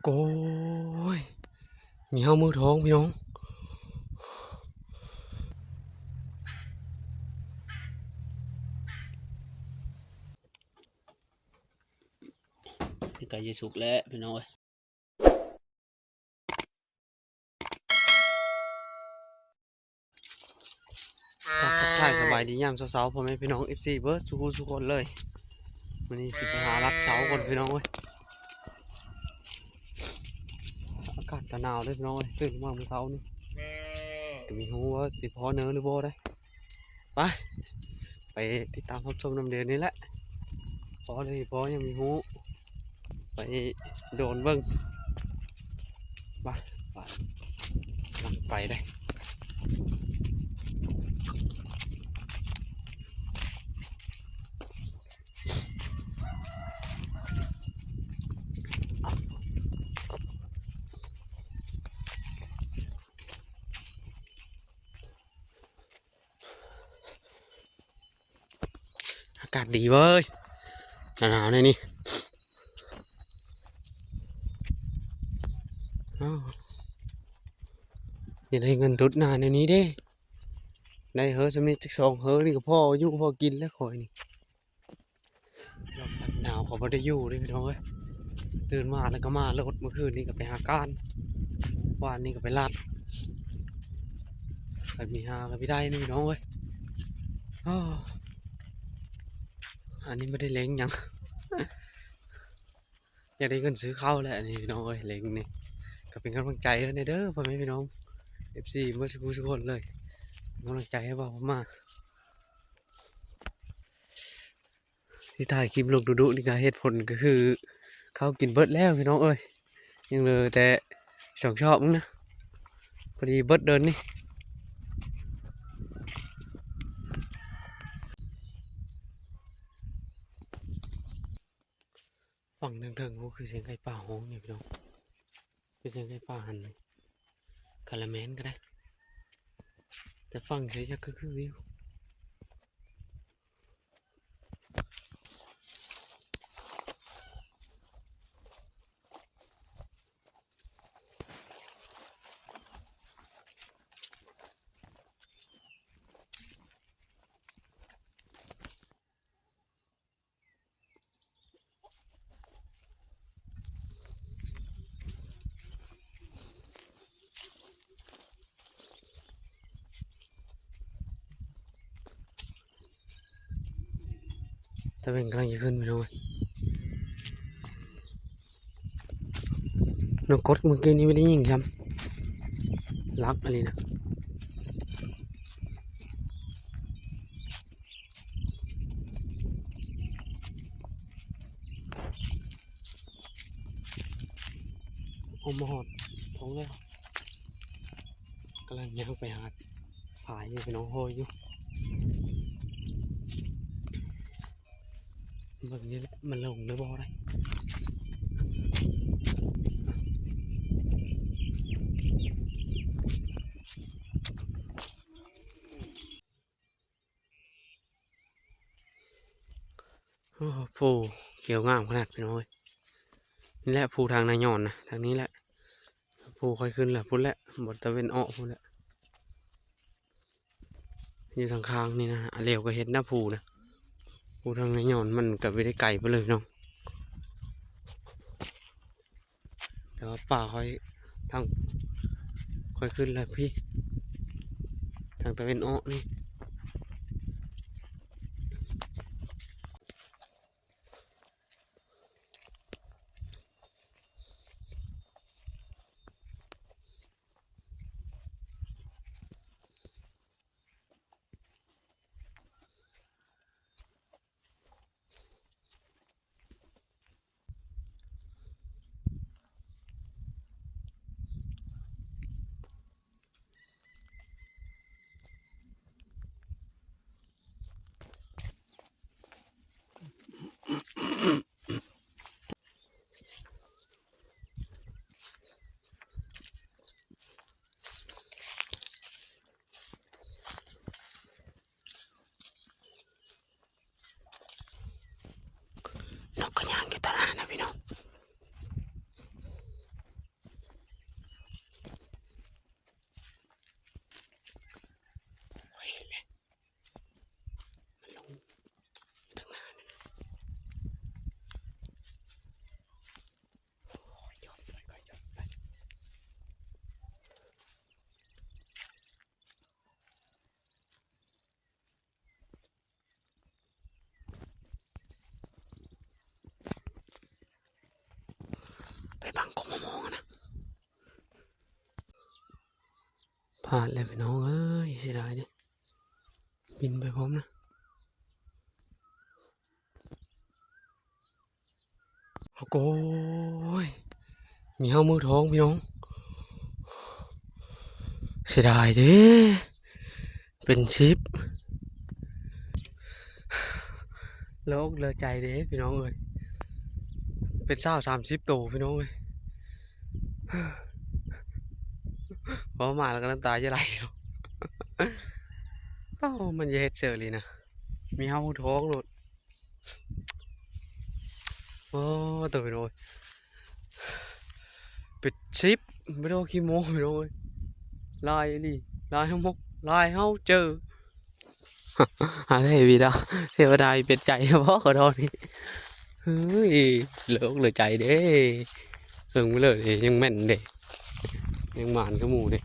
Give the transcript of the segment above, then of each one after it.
ໂອ້ຍ ມີເຫື່ອມືທອງພີ່ນ້ອງ. ນີ້ໃກ້ຈະສຸກແລ້ວພີ່ນ້ອງເອີຍ. ກາບທັກທາຍສະບາຍດີຍາມເຊົ້າໆ ພໍ່ແມ່ພີ່ນ້ອງ ເອັຟຊີ ເບິດສູ່ຜູ້ສູ່ຄົນເລີຍ. ມື້ນີ້ຊິໄປຫາລັກເຊົ້າກ່ອນພີ່ນ້ອງເອີຍ. ອາກາດກະໜາວເດ້ພີ່ນ້ອງເອີຍ ຕື່ນມາມື້ເຊົ້ານີ້ ກະມີຮູ້ວ່າຊິພໍເນີຫຼືບໍ່ໄດ໋. ໄປ ໄປຕິດຕາມຮັບຊົມນຳເດນີ້ແຫຼະ ພໍຫຼືບໍ່ຍັງມີຮູ້ ໄປໂດນເບິ່ງ ໄປ ໄປ ກຳລັງໄປເດ້. ອາກາດດີເວີຍ ໜາວໆ ແນວນີ້. ອ້າວ ຢ່າໄດ້ເງິນດຸດໜາແນວນີ້ເດ້ ໄດ້ເຮີສ່ຳນີ້ຈັກສອງເຮີນີ້ກະພໍຢູ່ພໍກິນແລ້ວຂ້ອຍນີ້. ອາກາດໜາວກະບໍ່ໄດ້ຢູ່ເດ້ພີ່ນ້ອງເອີຍ ຕື່ນມາແລ້ວກະມາໂລດ. ມື້ຄືນນີ້ກະໄປຫາການ ວານນີ້ກະໄປລາດ ຄັນມີຫາກະໄປໄດ້ພີ່ນ້ອງເອີຍ. ໂອ້ ອັນນີ້ບໍ່ໄດ້ເລັງຫຍັງ ຢາກໄດ້ເງິນຊື້ເຂົ້າແຫຼະ ອັນນີ້ພີ່ນ້ອງເອີຍ. ເລັງນີ້ກະເປັນກຳລັງໃຈໃຫ້ແດ່ເດີ ພໍ່ແມ່ພີ່ນ້ອງ ເອັຟຊີ ເບິດສູ່ຜູ້ສູ່ຄົນເລີຍ ເປັນກຳລັງໃຈໃຫ້ບ່າວມາ. ທີ່ຖ່າຍຄລິບລົງດຸໆນີ້ກະເຫດຜົນກະຄືເຂົ້າກິນເບິດແລ້ວພີ່ນ້ອງເອີຍ ຍັງເຫຼືອແຕ່ສອງຊອບໜຶ່ງນະ ພໍດີເບິດເດີນນີ້. ຝັ່ງເທິງໆ ໂອ້ ຄືສຽງໄກ່ປ່າຮ້ອງນີ້ພີ່ນ້ອງ ຄືສຽງໄກ່ປ່າຫັ້ນ ກະລະແມ່ນກະໄດ້ ແຕ່ຝັ່ງໃສຈັກຄືໆຢູ່. ຕາເວັນກຳລັງຈະຂຶ້ນພີ່ນ້ອງເອີຍ. ນົກກົດມື້ກີ້ນີ້ບໍ່ໄດ້ຍິງຊ້ຳ ລັກອີ່ຫຼີນະ. ອອກມາຮອດທົ່ງແລ້ວ ກຳລັງຍ່າງໄປຫາຜາຢູ່ພີ່ນ້ອງ ໂຫຍຢູ່. ເບິ່ງນີ້ແຫຼະ ມັນລົງຫຼືບໍ່ໄດ໋. ໂອ້ ພູຂຽວງາມຂະໜາດພີ່ນ້ອງເອີຍ. ນີ້ແຫຼະພູທາງນາຍອນນະ ທາງນີ້ແຫຼະ ພູຂ້ອຍຂຶ້ນແຫຼະ ພຸ້ນແຫຼະ ບ່ອນຕາເວັນອອກພຸ້ນແຫຼະ. ຢູ່ທາງຂ້າງນີ້ນະ ອາຫຼຽວກະເຫັນນະພູນະ ພູທາງນາຍອນ ມັນກະບໍ່ໄດ້ໄກປານໃດພີ່ນ້ອງ. ແຕ່ວ່າປ່າຂ້ອຍ ທາງຂ້ອຍຂຶ້ນແລ້ວພີ້ ທາງຕາເວັນອອກນີ້. ໂ ອາດແລ້ວພີ່ນ້ອງເອີຍ ເສຍດາຍເດ້ ບິນໄປພ້ອມນະ. ໂອ້ໂກຍ ມີເຫົ່າມືທອງພີ່ນ້ອງ ເສຍດາຍເດ້ ເປັນສິບ ເຫຼືອອົກເຫຼືອໃຈເດ້ພີ່ນ້ອງເອີຍ ເປັນຊາວສາມສິບໂຕພີ່ນ້ອງເອີຍ ເວົ້າມາແລ້ວກໍນ້ຳຕາຈະໄຫຼເນາະ ເອົ້າ ມັນຢ່າເຮັດເສີລີນະ ມີເຫົ່າທອງໂລດ. ໂອ້ ໂຕພີ່ນ້ອງເອີຍ ເປັນສິບ ບໍ່ໄດ້ເວົ້າຂີ້ໂມ້ພີ່ນ້ອງເອີຍ ຫຼາຍອີ່ຫຼີ ຫຼາຍເຮົາມົກ ຫຼາຍເຮົາເຈີ ຫາເທວະດາ ເທວະດາເປັນໃຈບໍ່ ຂໍໂທດນີ້ ເຮີ້ຍ ເຫຼືອອົກເຫຼືອໃຈເດ້ ເບິ່ງເລີຍ ຍັງແມ່ນເດ້ ຍັງໝານກວ່າໝູ່ເດ້.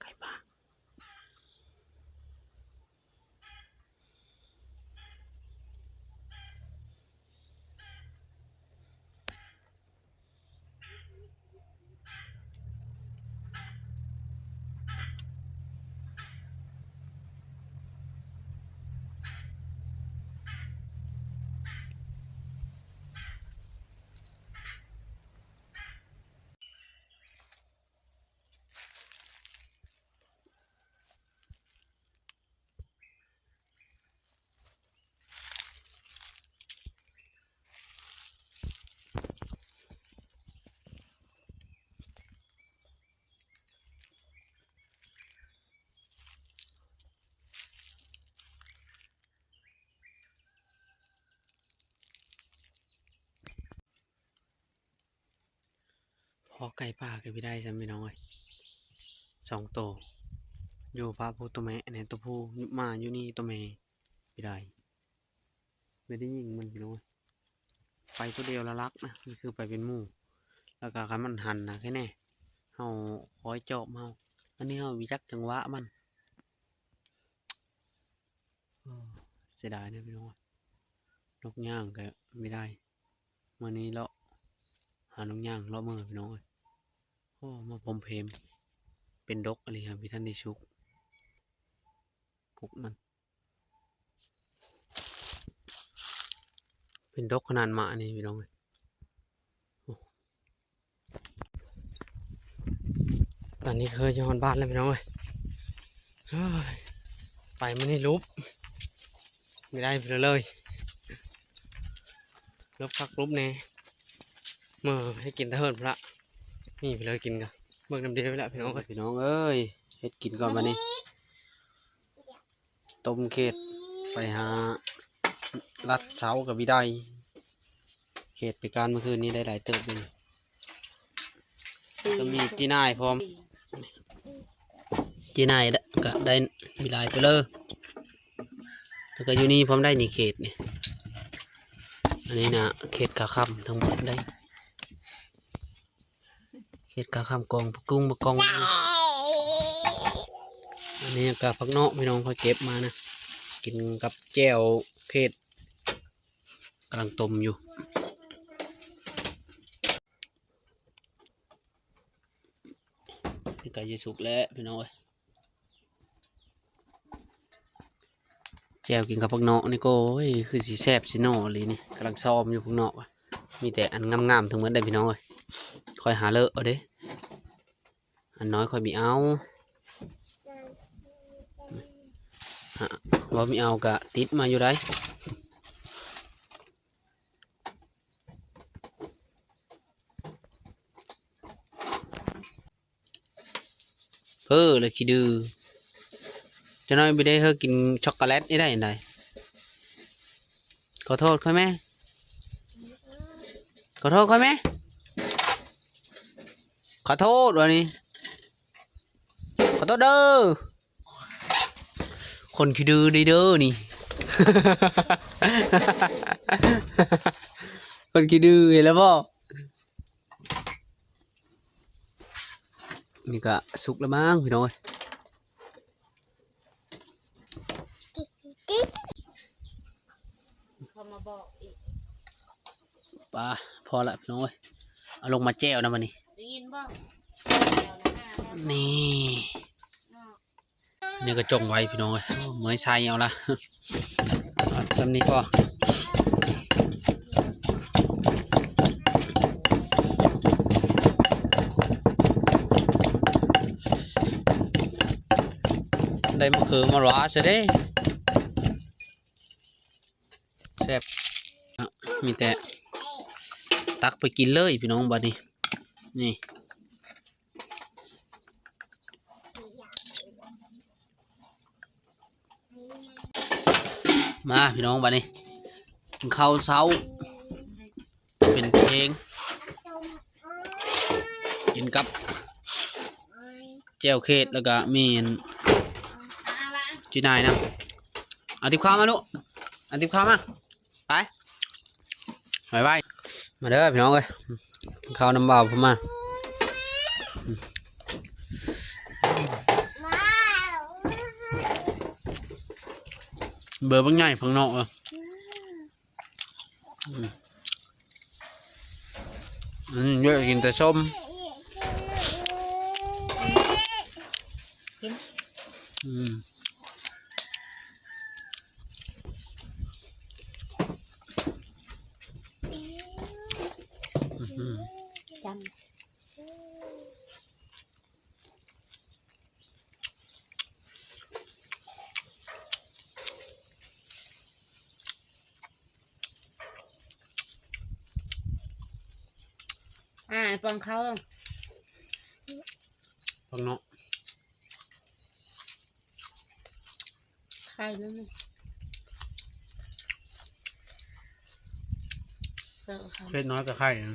ໄກ່ປ່າ. ພໍ້ໄກ່ປ່າກັບພີ່ໄດ້ຊ້ຳພີ່ນ້ອງເອີຍ ສອງໂຕ ຢູ່ພະພູໂຕແມ່ແນ່ ໂຕຜູ້ມາຢູ່ນີ້ ໂຕແມ່ພີ່ໄດ້ ບໍ່ໄດ້ຍິງມັນພີ່ນ້ອງເອີຍ ໄປຜູ້ດຽວລະລັກນະ ມັນຄືໄປເປັນໝູ່ ແລ້ວກະຄັນມັນຫັນນະ ແຄ່ແນ່ ເຮົາຄອຍຈອບເຮົາ ອັນນີ້ເຮົາບໍ່ຈັກຈັງຫວະມັນ. ເສຍດາຍເດີພີ່ນ້ອງ ນົກຍ່າງກະບໍ່ໄດ້ ມື້ນີ້ເລາະຫານົກຍ່າງເລາະເມືອພີ່ນ້ອງເອີຍ ໂອ້ ມາພົມເພມ ເປັນດົກອີ່ຫຼີຫາບໍ່ທັນໄດ້ສຸກ ກົກມັນ ເປັນດົກຂະໜາດໝາກນີ້ພີ່ນ້ອງເອີຍ. ຕອນນີ້ເຄີຍຈະຮອດບ້ານແລ້ວພີ່ນ້ອງເອີຍ ເຮີ້ຍ ໄປມື້ນີ້ຫຼຸບ ບໍ່ໄດ້ເລີຍ ຫຼົບຄັກຫຼົບແນ່ ເມື່ອໃຫ້ກິນແຕ່ເຫີນພຸ້ນລະ ນີ້ເລີຍກິນກະເບິ່ງນຳເດໄປລະພີ່ນ້ອງເອີຍ ພີ່ນ້ອງເອີຍ ເຮັດກິນກ່ອນບາດນີ້. ຕົ້ມເຂດ ໄປຫາລັດເຊົ້າກະບໍ່ໄດ້ ເຂດໄປການມື້ຄືນນີ້ໄດ້ຫຼາຍເຕີບຢູ່ ກະມີຈີ່ໜ່າຍພ້ອມ ຈີ່ໜ່າຍກະໄດ້ບໍ່ຫຼາຍເຕີບ ແລ້ວກະຢູ່ນີ້ພ້ອມໄດ້ນີ້ເຂດນີ້ ອັນນີ້ນະເຂດກາຄຳທັງໝົດໄດ້ ເຂດກາຄຳກອງ ຜັກກຸ້ງ ຜັກກອງ ອັນນີ້ກະຜັກເນາະພີ່ນ້ອງ ຂ້ອຍເກັບມານະ ກິນກັບແຈ່ວເຂດ ກຳລັງຕົ້ມຢູ່ ນີ້ກະຊິສຸກແລ້ວພີ່ນ້ອງເອີຍ. ແຈ່ວກິນກັບຜັກເນາະນີ້ ໂອ້ຍ ຄືຊິແຊບຊິໜໍ່ອີ່ຫຼີນີ້ ກຳລັງຊອມຢູ່ຜັກເນາະ ມີແຕ່ອັນງາມໆທັງໝົດເດ້ພີ່ນ້ອງເອີຍ ຂ້ອຍຫາເລີກເອົາເດ້ ອັນນ້ອຍຂ້ອຍບໍ່ເອົາ ເວົ້າບໍ່ເອົາກະຕິດມາຢູ່ໃດ. ໂ ເອີ ລະຂີ້ດື້. ຈັກໜ້ອຍບໍ່ໄດ້ເຮີກິນຊັອກໂກແລັດອີກໄດ້ໃດ. ຂໍໂທດຂ້ອຍແມ້. ຂໍໂທດຂ້ອຍແມ້. ຂໍໂທດວ່ານີ້. ຂໍໂທດເດີ. ຄົນຂີ້ດື້ເດີນີ້. ຄົນຂີ້ດື້ ເຫັນແລ້ວບໍ່? ນີ້ກະສຸກແລ້ວມັ້ງພີ່ນ້ອງເອີຍ. ເຂົາມາບອກອີກ. ປາ ພໍລະພີ່ນ້ອງເອີຍ. ເອົາລົງມາແຈ່ວນຳບັດນີ້. ໄດ້ຍິນບໍ່? ແຈ່ວນະ. ນີ້ ເນາະ. ນີ້ກະຈົ່ງໄວ້ພີ່ນ້ອງເອີຍ. ໂອ້ ເມື່ອຍໄຊເອົາລະ. ເອົາສ່ຳນີ້ພໍ. ໄດ້ມະເຂືອມາຫຼວາຊະເດ້. ແຊບ. ເນາະ ມີແຕ່ຕັກໄປກິນເລີຍພີ່ນ້ອງບັດນີ້. ນີ້ ມາພີ່ນ້ອງ ບັດນີ້ກິນເຂົ້າເຊົ້າ ເປັນເພງ ກິນກັບແຈ່ວເຂດ ແລ້ວກະມີອັນຈີ່ໜ່າຍນຳ. ເອົາຕິບເຂົ້າມາລູກ ເອົາຕິບເຂົ້າມາ. ໄປ ໄວໆ ມາເດີພີ່ນ້ອງເອີຍ ກິນເຂົ້ານຳບ່າວເພິ່ນມາ. ເບີບັກໃຫຍ່ເພິ່ນເນາະ. ອືມ ອືມ ເຍາະ ກິນແຕ່ສົ້ມ. ກິນ ອືມ ອືມ ຈ້ຳ. ອ່າ ປອງເຂົ້າ ປອງເນາະ. ໄຂ່ນັ້ນ ເອີ ເຜັດນ້ອຍກະໄຂ່ນະ.